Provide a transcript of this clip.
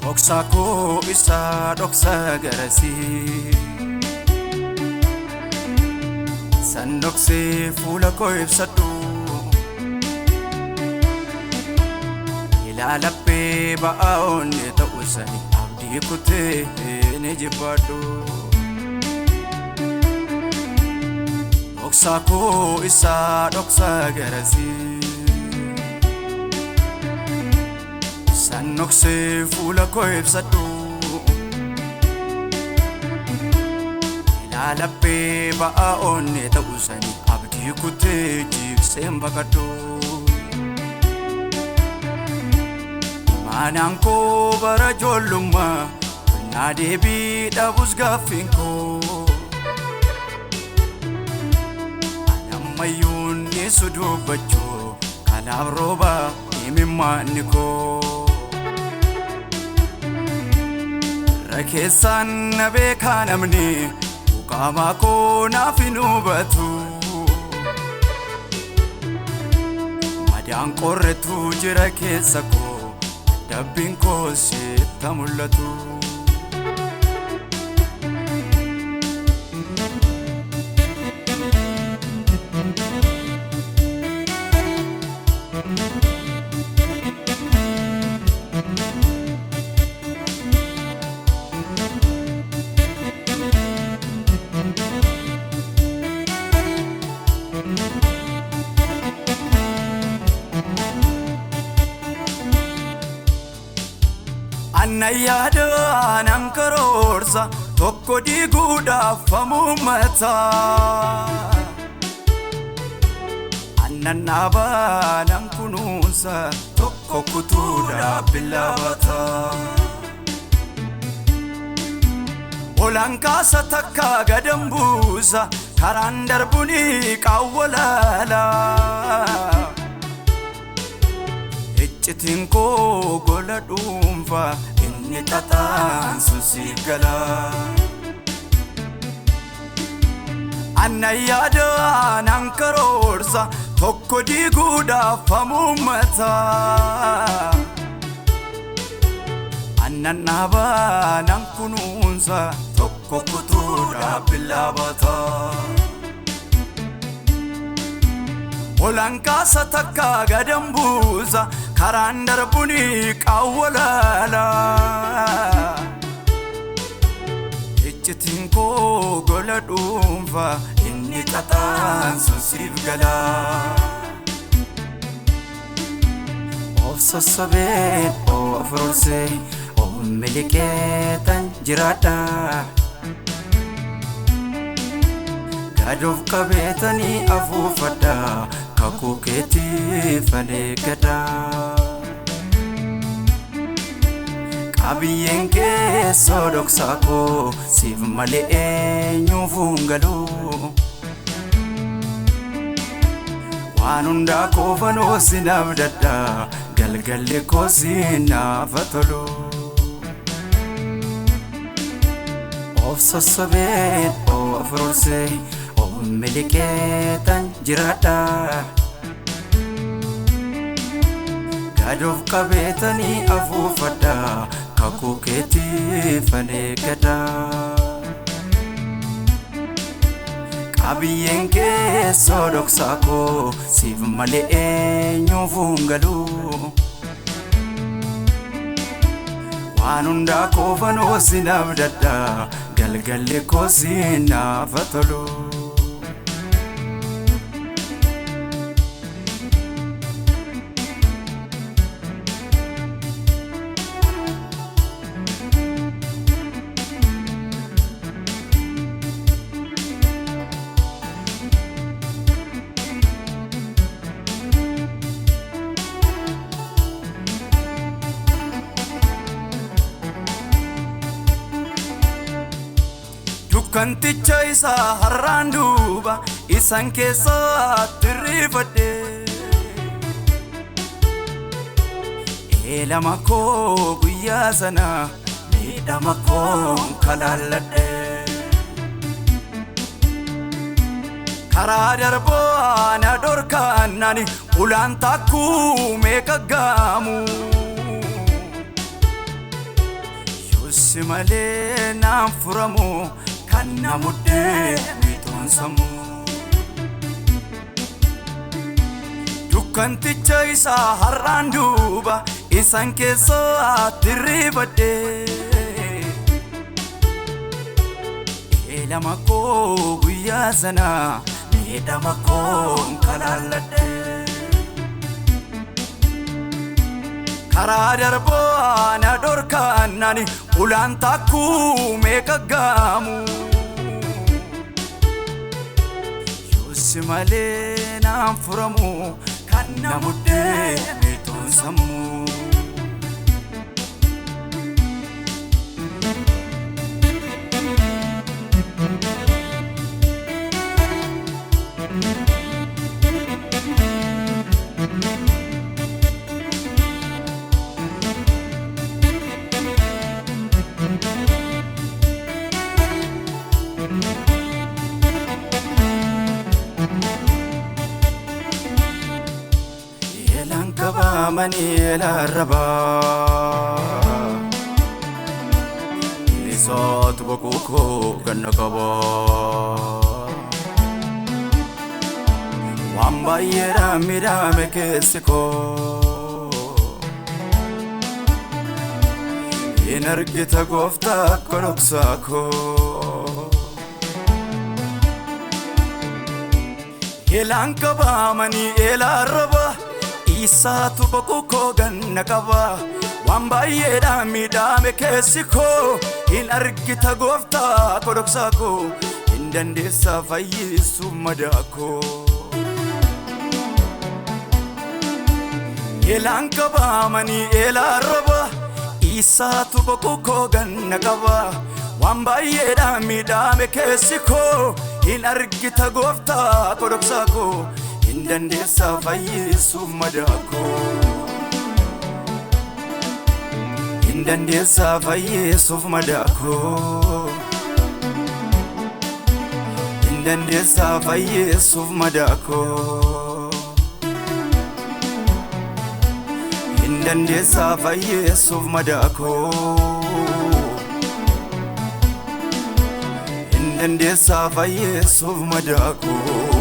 Dhoksaa koo isaa dhoksa garasii San dhoksee fuula koo ibsadhu Ilaalaphee ba'aa onnee ta'uu sani abdii kutee ni jibbadhu Dhoksaa koo isaa dhoksa garasii San dhoksee fuula koo ibsadhu Ilaalaphee ba'aa onnee ta'uu sani abdii kutee jigseen baqadhu Imaanaan koo bara ijoollummaa naa deebii dhabus gaaffiin koo Ani ammayyuun dhiisu dubbachuu kanaaf rooba imimmaanni koo Irra keessaan na beekaa namni qaamaa koo naaf hin hubatu Madaan qorretu jira keessa koo dabbiin koo sitta mul'atu. Anna yaada nan karoorsa tokko diiguudhaaf famuu mataa. Annan dhaabaa nan kunuunsa tokko kutuudhaaf billaabata. Olaan kaasa takka gadan buusa karaan darbuni qaawwa laala. Iccitiin koo gola dhuunfaa inni xaxaan sun siif gala. Anna yaada nan karoorsa tokko diiguudhaaf famuu mataa. Annan dhaabaa nan kunuunsa tokko kutuudhaaf billaabata. Olaan kaasa takka gadan buusa karaan darbuni qaawwa laala. Iccitiin koo gola dhuunfaa inni xaxaan sun siif gala. Of sossobee of rorsee of miliqeetan jiraadha. Gad of qabeetanii afuufadha kakuu keetiif adeeggadha. Qabiyyeen keessoo dhoksaa koo siif malee eenyuuf hin galu. Waan hundaa koofanoo sin abdadha galgalli koo sinaaf haa tolu. Of sossobee of rorsee of miliqeetan jiraadha. Gad of qabeetanii afuufadha kakuu keetiif adeeggadha. Qabiyyeen keessoo dhoksaa koo siif malee eenyuuf hin galu. Waan hundaa koofanoo sin abdadha galgalli koo sinaaf haa tolu. Dukkanticha isaa har'aan duuba isaan keessatti rifadhe. Eelama koo guyyaa sana miidhama koon kalaalladhe. Karaa darbaa na dhorkaannani ulaan takkuu meeqa gaamu. Yoossi malee naan furamu kan na muddee miitoonsamu. Dukkanticha isaa har'aan duuba isaan keessatti rifadhe. Eelama koo guyyaa sana miidhama koon kalaalladhe. Karaa darbaa na dhorkaannani ulaan takkuu meeqa gaamu. Yoossi malee naan furamu kan na muddee miitoonsamu. Eelaan qabamanii eelaan rabaa. Isaatu boqoo koo ganna qabaa. Waan baay'eedhaan miidhame keessi koo. Hin argita gooftaa akka dhoksaa koo. Eelaan qabamanii eelaan rabaa. Isaatu boqoo koo ganna qaba. Waan baay'eedhaan miidhame keessi koo. Hin argita gooftaa koo dhoksaa koo. Hin dandeessaa fayyisuu madaa koo. Eelaan qabamanii eelaan rabaa. Isaatu boqoo koo ganna qaba. Waan baay'eedhaan miidhame keessi koo. Hin argita gooftaa koo dhoksaa koo. Hin dandeessaa fayyisuuf madaa koo. Hin dandeessaa fayyisuuf madaa koo. Hin dandeessaa fayyisuuf madaa koo. Hin dandeessaa fayyisuuf madaa koo. Hin dandeessaa fayyisuuf madaa koo.